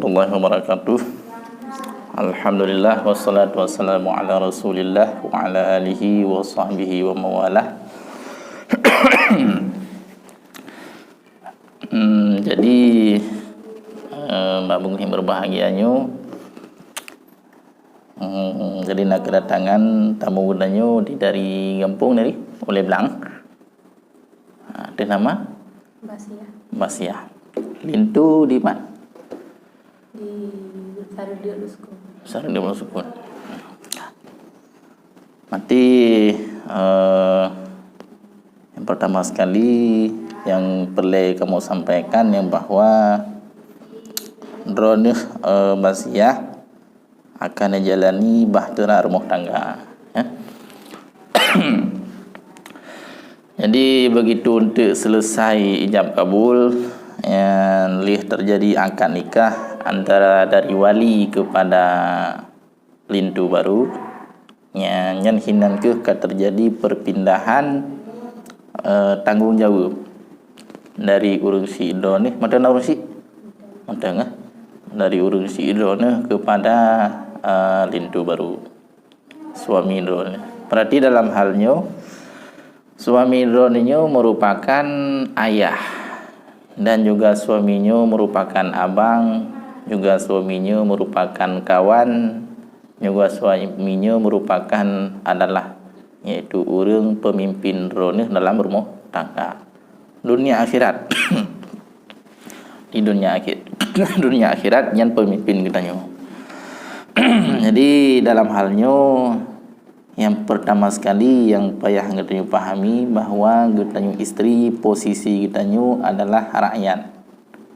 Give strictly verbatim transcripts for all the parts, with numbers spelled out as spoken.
Warahmatullahi wabarakatuh. Alhamdulillah, wassalatu wassalamu ala Rasulillah wa ala alihi wa sahbihi wa mawalah. Hmm, jadi, eh, bak beungoh berbahagia nyoe, hmm, jadi na kedatangan tamu geutanyoe di, dari gampông, dari Ulèe Blang. Ha, teuh nama? Basiah. Basiah. Linto di mat? Di Sareudeuek Lusukon. Sareudeuek Lusukon. Mati, eh, yang pertama sekali yang perlu kamu sampaikan yang bahwa droeneuh, eh, Basiah akan menjalani bahtera rumah tangga, ya. Jadi begitu untuk selesai ijab kabul, ya, leh terjadi akad nikah antara dari wali kepada linto baru, ya, nyan hinan keuh ka terjadi perpindahan, eh, tanggung jawab dari ureuëng si droeneuh, mantong na ureuëng si, mantong, eh, dari ureuëng si droeneuh kepada, eh, linto baru, suami droeneuh. Berarti dalam hal nyoe, suami droeneuh nyoe merupakan ayah, dan juga suami nyoe merupakan abang, juga suami nyoe merupakan kawan, juga suami nyoe merupakan adalah, yaitu ureuëng pemimpin droeneuh dalam rumah tangga. Dunia akhirat. Di dunia akhir, dunia akhirat nyan pemimpin geutanyoe. Jadi dalam hal nyoe, yang pertama sekali yang payah geutanyoe pahami bahwa geutanyoe istri, posisi geutanyoe adalah rakyat,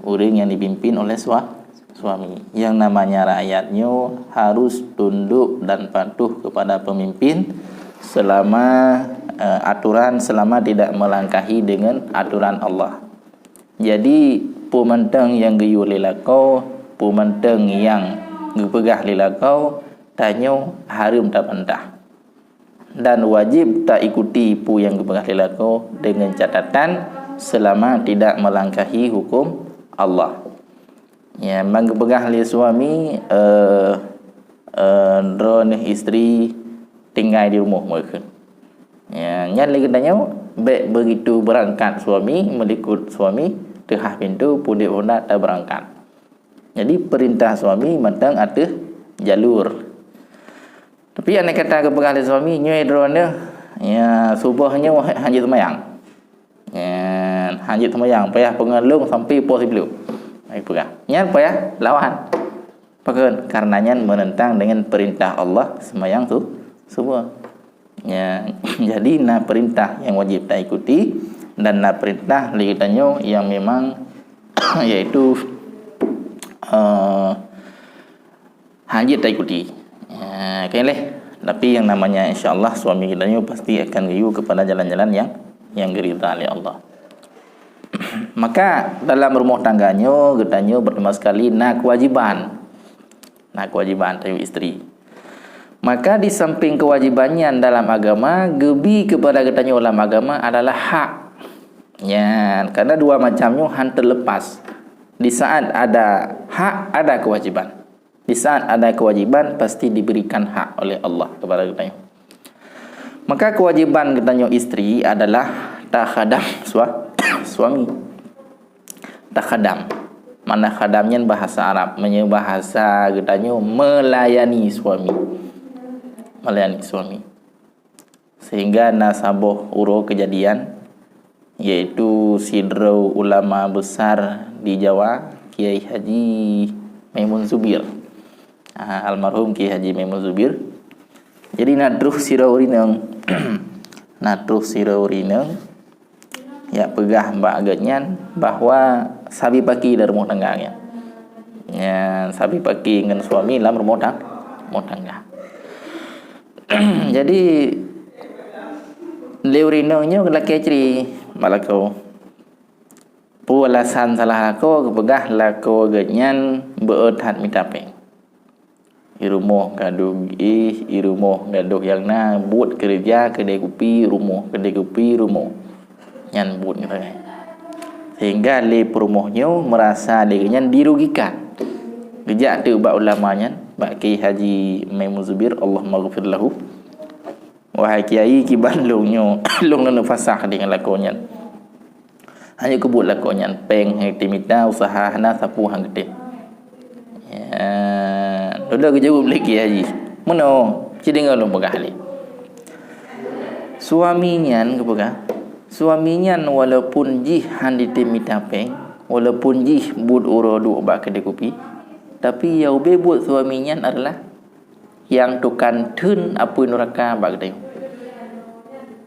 ureuëng yang dipimpin oleh sua-, suami. Yang namanya rakyat nyoe harus tunduk dan patuh kepada pemimpin selama, eh, aturan, selama tidak melangkahi dengan aturan Allah. Jadi, peue mantong nyang geuyue lé lakoe, peue mantong nyang geupeugah lé lakoe, tanyoe hareuem tabantah. Dan wajéb taikuti peue nyang geupeugah lé lakoe deungon catatan selama tidak melangkahi hukum Allah. Ya, ban geupeugah lé suami, eh, eh, droeneuh istri tinggai di rumoh meukeuen. Ya, nyan lé geutanyoe, bék begitu beurangkat suami, meulikot suami, teuhah pintoe, pudeb honda tabeurangkat. Jadi, peurintah suami mantong ateueh jalur. Tapi, andai kata geupeugah lé suami, "Nyoe droeneuh, ya, suboh nyoe hana jeuet seumayang." Nyan, hana jeuet seumayang, payah peungeulong sampai poh siplôh. Ai peugah. Nyan payah lawan. Pakon? Karena nyan menentang dengan perintah Allah seumayang su-, suboh. Nyan, jadi na perintah yang wajib taikuti dan na perintah lé geutanyoe yang memang yaitu, eh, hana jeuet taikuti. Ya, kan leh. Tapi yang namanya insya Allah suami geutanyoe pasti akan geuyue kepada jalan-jalan yang, yang geuridha lé Allah. Maka dalam rumah tangga nyoe geutanyoe pertama sekali na kewajiban. Na kewajiban tanyoe istri. Maka di samping kewajiban nyan dalam agama, geubi kepada geutanyoe dalam agama adalah hak. Nyan, karena dua macam nyoe han terlepas. Di saat ada hak, ada kewajiban. Di saat ada kewajiban, pasti diberikan hak oleh Allah kepada geutanyoe. Maka kewajiban geutanyoe istri adalah takhadam sua-, suami. Takhadam. Makna khadam nyan bahasa Arab, meunyoe bahasa geutanyoe melayani suami. Melayani suami. Sehingga na saboh uroe keujadian, yaitu sidroe ulama besar di Jawa, Kiai Haji Maimun Zubir. Ah, almarhum Kiai Haji Maimun Zubir. Jadi, na troh sidroe ureueng inong. Na troh sidroe ureueng inong. Yak peugah bak geuhnyan bahwa sabe paki lam rumoh tangga nyan. Nyan, sabe paki ngon suami lam rumoh tang-, rumoh tangga. Jadi, lé ureueng inong nyoe lakée cre bak lakoe. Peue alasan salah lakoe? Geupeugah lakoe geuhnyan beuet that mita péng. I rumoh gadôh éh, i rumoh gadôh nyang na, buet keureuja, keudè kupi, rumoh, keudè kupi, rumoh. Nyan buet nyan. Sehingga lé peurumoh nyoe meurasa diri nyan dirugikan. Geujak teuk bak ulama nyan, bak Kiai Haji Maimun Zubir, Allahummaghfir lahu. "Wahai Kiai, kiban lôn nyoe, lôn lôn fasah deungon lakoe nyan. Hana kubuet lakoe nyan, péng han geutem mita, useuha hana, sapeue han geutem." Ya, lôn geujaweueb lé Kiai Haji. "Meunoe, ci deungoe lôn peugah lé." Suami nyan geupeugah, suami nyan walaupun jih han jitem mita péng, walaupun jih buet uroe duek bak keudè kupi, tapi nyang ubé buet suami nyan adalah nyang tukang theun apui nuraka bak geutanyoe.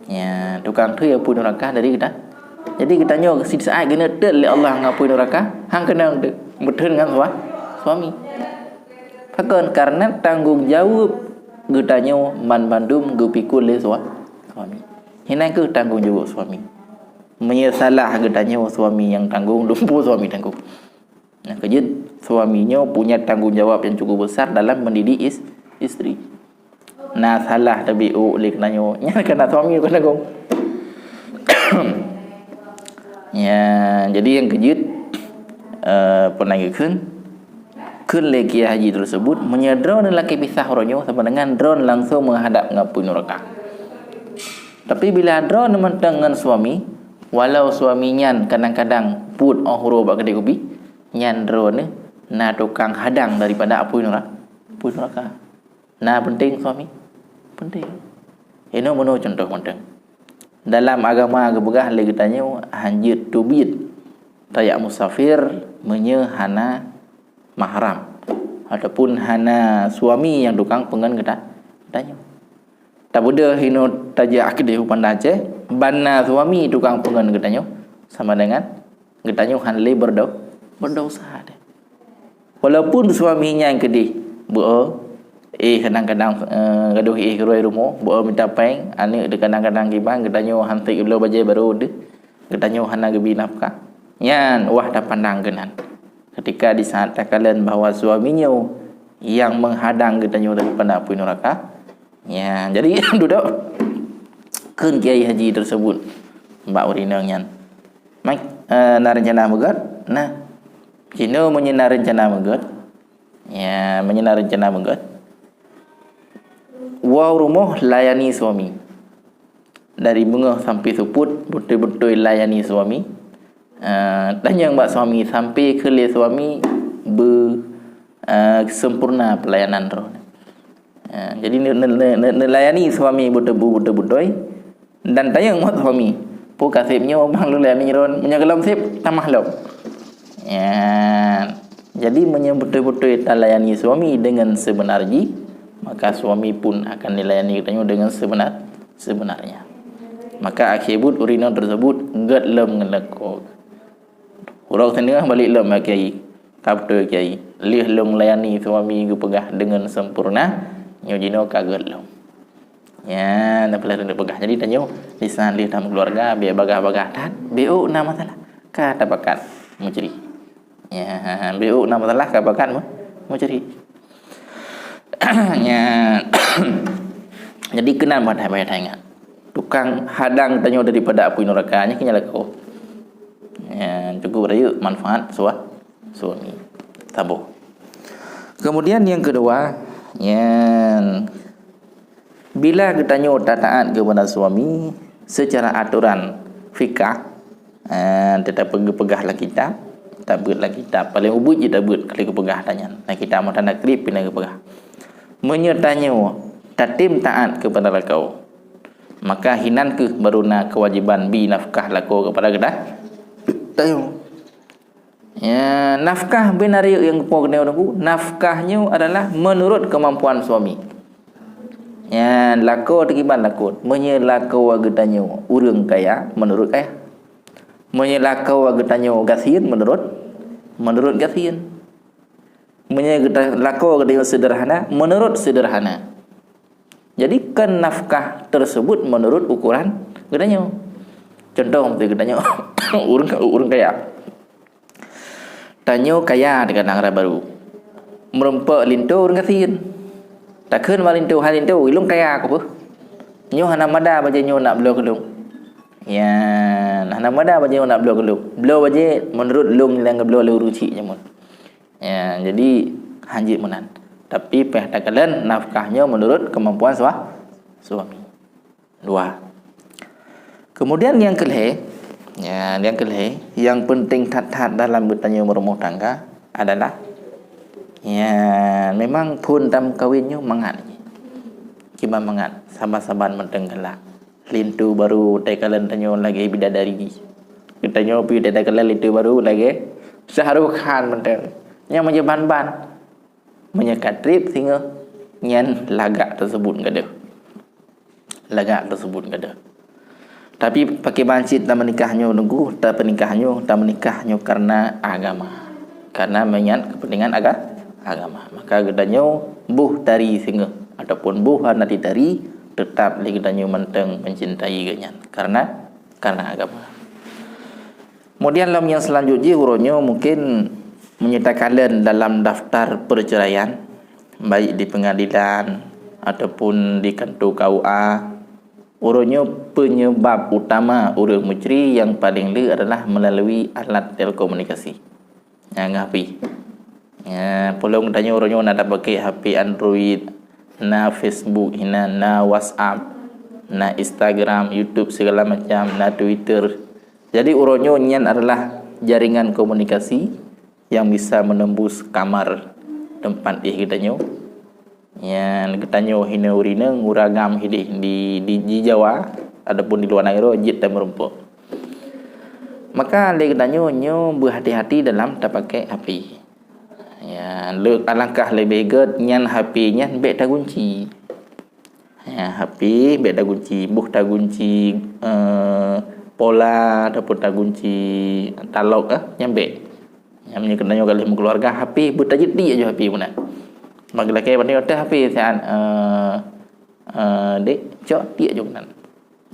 Ya, tukang theun apui nuraka dari geuta-, jadi geutanyoe sisaat geuneutet lé Allah ngon apui nuraka, han keunong teu-, meutheun ngon sua-, suami. Pakon? Karena tanggong jaweueb geutanyoe banmandum geupikul lé sua-, suami. Hinan kheueh tanggong jaweueb suami. Meunyoe salah geutanyoe, suami nyang tanggong, lumpu suami tanggong. Nyang keujeuet, suami nyoe punya tanggong jawab yang cukup besar dalam mendidik is-, isteri. Na salah tabi'uk lé geutanyoe, nyan kana suami geutanyoe. Ya, jadi nyang keujeuet, eh, pernah geukheun, kheun lé Kiai Haji tersebut, meunyoe droeneuh lakée pisah uroe nyoe, sama dengan droeneuh langsung menghadap ngon apui nuraka. Tapi bila droeneuh mantong ngon suami, walau suami nyan kadang-kadang buet óh uroe bak keudè kupi, nyan droeneuh na tukang hadang daripada apui nura-, apui nuraka. Na penting suami? Penting. Inoe meunoe contoh mantong. Dalam agama geupeugah lé geutanyoe hanjeuet teubiet tajak musafir meunyoe hana mahram ataupun hana suami nyang tukang peungon geuta-, geutanyoe. Tabeudôh inoe tajak keudeh u Banda Aceh, ban na suami tukang peungon geutanyoe, sama dengan geutanyoe han lé beudo-, beudosa deh. Walaupun suami nyan keudeh beu-o, eh, kadang-kadang, eh, gadôh eh keurôi rumoh, beu-o mita péng, aneuk deh kadang-kadang kiban, geutanyoe han sép geubloe bajée barô deh, geutanyoe hana geubi nafkah. Nyan wah tapandang keunan. Ketika di saat takalon bahwa suami nyoe nyang menghadang geutanyoe daripada apui nuraka, ya, jadi dudoe kheun Kiai Haji tersebut bak ureueng inong nyan. Mai, eh, na rencana meugot? Nah, jinoe meunyoe na rencana meugot, ya, meunyoe na rencana meugot, woe rumoh layani suami. Dari beungoh sampai seupôt, beutôi-beutôi layani suami. Eh, tanyong bak suami, sampai keu lé suami beu, eh, sempurna pelayanan droe. Eh, jadi ne-, ne-, ne-, ne-, neulayani suami beutôi-, beutôi-beutôi dan tanyong bak suami, "Peue ka sép nyoe bang lôn layani droen? Meunyoe gohlom sép, tamah lom." Ya, jadi meunyoe beutôi-beutôi talayani suami dengan sebenar jih, maka suami pun akan dilayani geutanyoe dengan sebenar-sebenarnya. Maka akhé buet ureueng inong tersebut gét lom ngon lakoe. Uroe teungoh balik lom bak kiai, "Ka beutôi kiai, lheueh lôn layani suami geupeugah deungon sempurna, nyoe jinoe ka gét lom." Ya, na peuleueh lôn peugah. Jadi tanyoe, di saat lheueh tameukeuluwarga, biet bagah-bagah that, biet na masalah, ka tapakat meucri. Ya, biet na masalah, ka pakat meucri. Ya. Jadi keunan payah taingat. Tukang hadang tanyoe daripada apui nuraka nyan keu nyan lakoe. Ya, cukup rayeuk manfaat sua-, suami. Saboh. Kemudian yang kedua, nyan, bila geutanyoe tataat keupada suami secara aturan fikah, eh, teutab geupeugah lam kitab, tabeuet lam kitab. Paleng ubit jih tabeuet kali geupeugah tanyan. Lam kitab meuh tanda krip pih na geupeugah. Meunyoe tanyoe tatem taat keupada lakoe, maka hinan kheueh baru na keuwajiban bi nafkah lakoe keupada geuda-, tanyoe. Ya, nafkah bina rayeuk nyang geupo keunoe Teungku, nafkah nyoe adalah menurut kemampuan suami. Ya, lakoe teukiban lakoe. Meunyoe lakoe geutanyoe ureueng kaya, menurut kaya. Meunyoe lakoe geutanyoe gasien, menurut, menurut gasien. Meunyoe geuta-, lakoe geutanyoe sederhana, menurut sederhana. Jadi, kan nafkah tersebut menurut ukuran geutanyoe. Contoh, miseue geutanyoe ureueng, ureueng kaya. Tanyoe kaya teuka nanggroe barô. Meurumpok linto ureueng gasien. Takheun bak linto, "Hai linto, ulôn kaya keu peue? Nyoe hana mada bajée nyoe nak bloe keu lôn." Ya, hana mada bajée nyoe nak bloe keu lôn. Bloe bajée menurut lôn nyang geubloe lé ureueng chik jameun. Ya, jadi Hanjeuet meunan. Tapi payah takalon nafkah nyoe menurut kemampuan sua-, suami. Dua. Kemudian nyang keulhèe, ya, nyang keulhèe, nyang penting that-that dalam geutanyoe meurumoh tangga adalah, ya, memang phon tameukawen nyoe mangat. Kiban mangat, saban-saban mantong galak. Linto barô takalon tanyoe lagèe bidadari. Geutanyoe pih takalon linto barô lagèe Shah Rukh Khan mantong. Nyang meujeubhan-ban. Meunyoe ka trép singoh, nyan lagak teuseubut gadoh. Lagak teuseubut gadoh. Tapi pakriban cit tameunikah nyoe nunggu, tapeunikah nyoe, tameunikah nyoe karena agama. Karena meunyan kepentingan aga-, agama. Maka geutanyoe boh tari singoh ataupun boh hana jitari, teutap lé geutanyoe mantong mencintai geuhnyan. Karena, karena agama. Kemudian lom nyang seulanjut jih uroe nyoe mungkin meunyoe takalon dalam daftar perceraian, baik di pengadilan ataupun di kantor K U A, uroe nyoe penyebab utama ureueng meucre nyang paleng le adalah melalui alat telekomunikasi. Nyang H P. Ya, peulom tanyoe uroe nyoe na tapakè H P Android, na Facebook hinan, na WhatsApp, na Instagram, YouTube segala macam, na Twitter. Jadi uroe nyoe nyan adalah jaringan komunikasi yang bisa menembus kamar tempat éh geutanyoe. Nyan geutanyoe hinoe ureueng inong uragam hideh di, di, di Jawa ataupun di luwa nanggroe jeuet tameurumpok. Maka lé geutanyoe nyoe beuhati-hati dalam tapakè H P. Ya, le-, alangkah leubeh gèt nyan H P nyan bèk tagunci. Ya, H P bèk tagunci, boh tagunci, eh, pola ataupun tagunci talok, eh, nyan bèk. Nyan meunyoe geutanyoe ka lheueh meukeuluwarga, H P beutajeuet tiek ju H P meunan. Bagi lakèe pandai otai H P siat, eh, eh, dek, cok tiek ju meunan.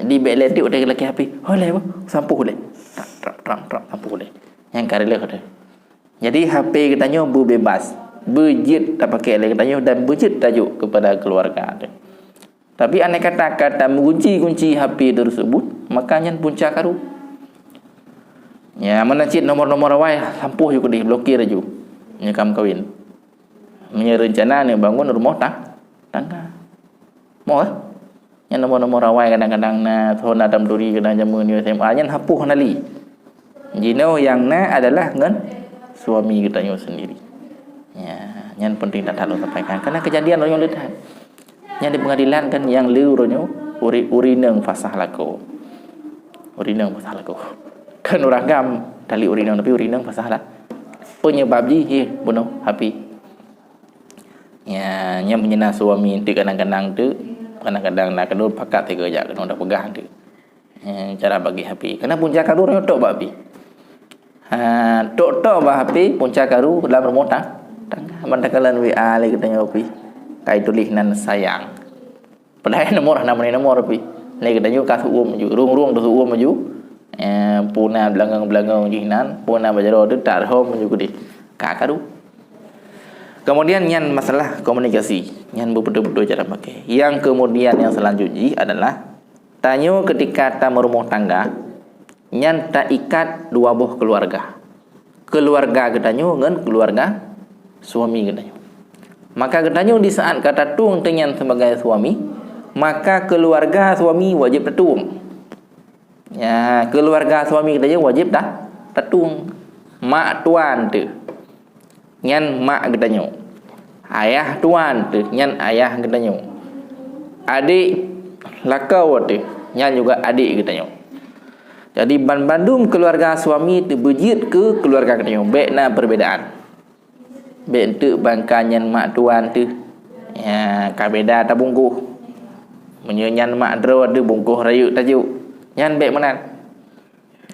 Jadi bèk lé tiek otai lakèe H P. Ho lé, boh, sampôh lé. Trak, trak, trak, trak, sampôh lé. Nyang ka reuloh tu. Jadi H P geutanyoe beubebas, beujeuet tapakè lé geutanyoe dan beujeuet tajok keupada keuluwarga teuh. Tapi andai kata ka tameugunci-gunci H P teuseubut, maka nyan punca karu. Ya, meunan cit nomor-nomor awai sampôh ju keudeh, blokir ju. Nyoe ka meukawen. Meunyoe reuncana neubangun rumoh ta-, tangga. Moh, eh? Nyan nomor-nomor awai kadang-kadang na, soe na tamturi kadang jameun nyoe S M A, nyan hapôh hana lé. Jinoe nyang na adalah ngon suami geutanyoe sendiri. Ya, nyan penting that-that lôn sampaikan. Karena kejadian lôn nyoe le that. Nyan di pengadilan kan nyang le uroe nyoe uri-, ureueng inong fasah lakoe. Ureueng inong fasah lakoe. Kan uragam tali ureueng inong, tapi ureueng inong fasah la-, penyebab jih, eh, bunoh H P. Ya, nyan meunyoe na suami teuk kadang-kadang teuk, kadang-kadang na keudroe pakat sigoe jak keunoe dah peugah teuk. Ya, cara bagi H P. Karena punca karu nyoe tok bak H P. Ha, tok-tok bak H P, punca karu dalam rumoh ta-, tangga. Ban takalon W A lé geutanyoe H P. Ka ituléh nan sayang. Padahai nomor hana meunai nomor pih. Lé geutanyoe ka seu'uem ju, rueng-rueng teuh seu'uem ju. Eh, peue na beulangong-beulangong jih nan, peue na bak jaroe teuh tarhom ju keudeh. Ka karu. Kemudian nyan masalah komunikasi. Nyan beutôi-beutôi cara pakai. Yang kemudian yang selanjut jih adalah tanyoe ketika tameurumoh tangga, nyan taikat dua boh keuluwarga. Keuluwarga geutanyoe ngon keuluwarga suami geutanyoe. Maka geutanyoe di saat ka tatueng teunyan sebagai suami, maka keuluwarga suami wajéb tatueng. Ya, keuluwarga suami geutanyoe wajéb ta-, tatueng. Mak tuan teuh, nyan mak geutanyoe. Ayah tuan teuh, nyan ayah geutanyoe. Adék lakoe teuh, nyan juga adék geutanyoe. Jadi, banmandum keuluwarga suami teuh beujeuet keu keuluwarga geutanyoe, bèk na perbedaan. Bèk enteuk ban ka nyan mak tuan teuh, ya, ka beda tabungkôh. Meunyoe nyan mak droe teuh bungkôh rayeuk tajok, nyan bèk meunan.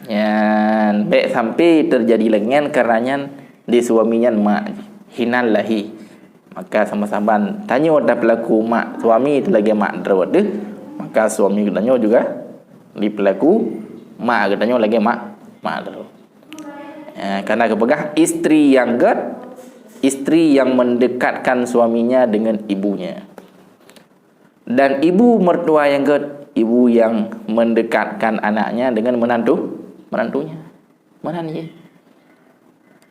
Nyan bèk sampai teujadi lagèe nyan, karena nyan di suami nyan mak jih, hinan lahé. Maka saban-saban tanyoe tapeulaku mak suami teuh lagèe mak droe teuh, maka suami geutanyoe juga dipeulaku mak geutanyoe lagèe mak, mak droe. Eh, karena geupeugah istri yang gèt, istri yang mendekatkan suaminya dengan ibunya. Dan ibu mertua yang gèt, ibu yang mendekatkan anaknya dengan menantu, menantunya. Meunan jih.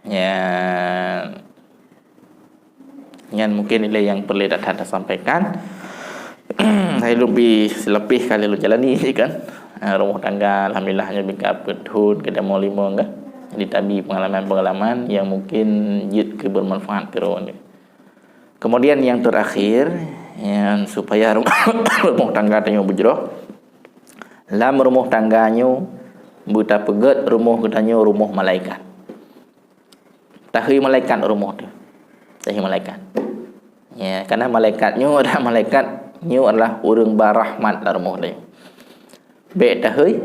Ya. Nyan mungkin ilée nyang peureulée that-that tasampaikan. Hai lôn pih leupeh ka lôn jalani kan. Ah, rumoh tangga alhamdulillah nyoe bingka peuet thon keudeh mo limong kan. Jadi tabi pengalaman-pengalaman yang mungkin jeuet keu bermanfaat keu droeneuh. Kemudian yang terakhir, yang supaya rumoh tangga tanyoe beujroh, lam rumoh tangga nyoe beutapeugét rumoh geutanyoe rumoh malaikat. Tahi malaikat rumoh teuh. Tahi malaikat. Ya, karena malaikat nyoe adalah malaikat nyoe adalah ureuëng ba rahmat lam rumoh teuh. Bék tahi,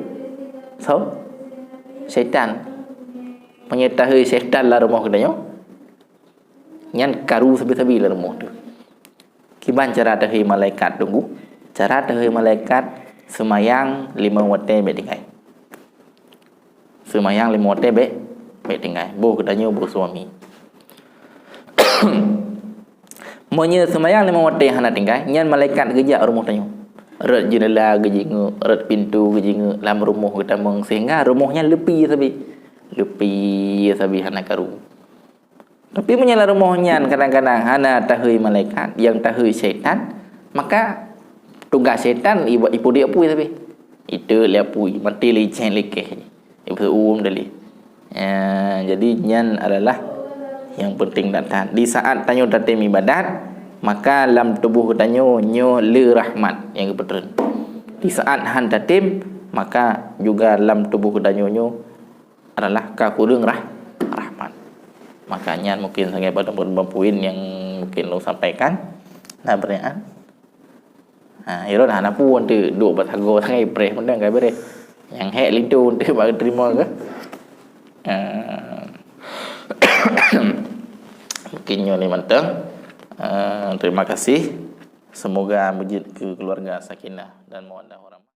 so, setan. Meunyoe tahi setan lam rumoh geutanyoe, nyan karu sabe-sabe lam rumoh teuh. Kiban cara tahi malaikat teunggu? Cara tahi malaikat, seumayang limong watée bék tinggai. Seumayang limong watée bék, bék tinggai. Boh geutanyoe boh suami. Meunyoe seumayang limong watée hana tinggai, nyan malaikat geujak rumoh tanyoe. Rot jeundela geujingeuk, rot pintoe geujingeuk lam rumoh geutamong sehingga rumoh nyan leupi sabe. Leupi sabe hana karu. Tapi meunyoe lam rumoh nyan kadang-kadang hana tahi malaikat, nyang tahi syaitan, maka tugas syaitan iba-, ipeudiek apui sabe. Iteuk lé apui, maté lé icén lé keh. Ipeuseum dalih. Ya, jadi nyan adalah yang penting that-that. Di saat tanyoe tatem ibadat, maka lam tuboh geutanyoe nyoe le rahmat nyang geupeutreun. Di saat han tatem, maka juga lam tuboh geutanyoe nyoe adalah ka kureueng rah-, rahmat. Maka nyan mungkin sagai pada beberapa poin yang mungkin lôn sampaikan. Nah, pertanyaan. Ha, Iron hana pun tu duk batago sangai preh mendang kai bereh. Yang hek linto tu bak terima ke? Ha. Mungkin nyoe ni mantong. Ha, terima kasih. Semoga mujud ke keluarga sakinah dan mawaddah warahmah.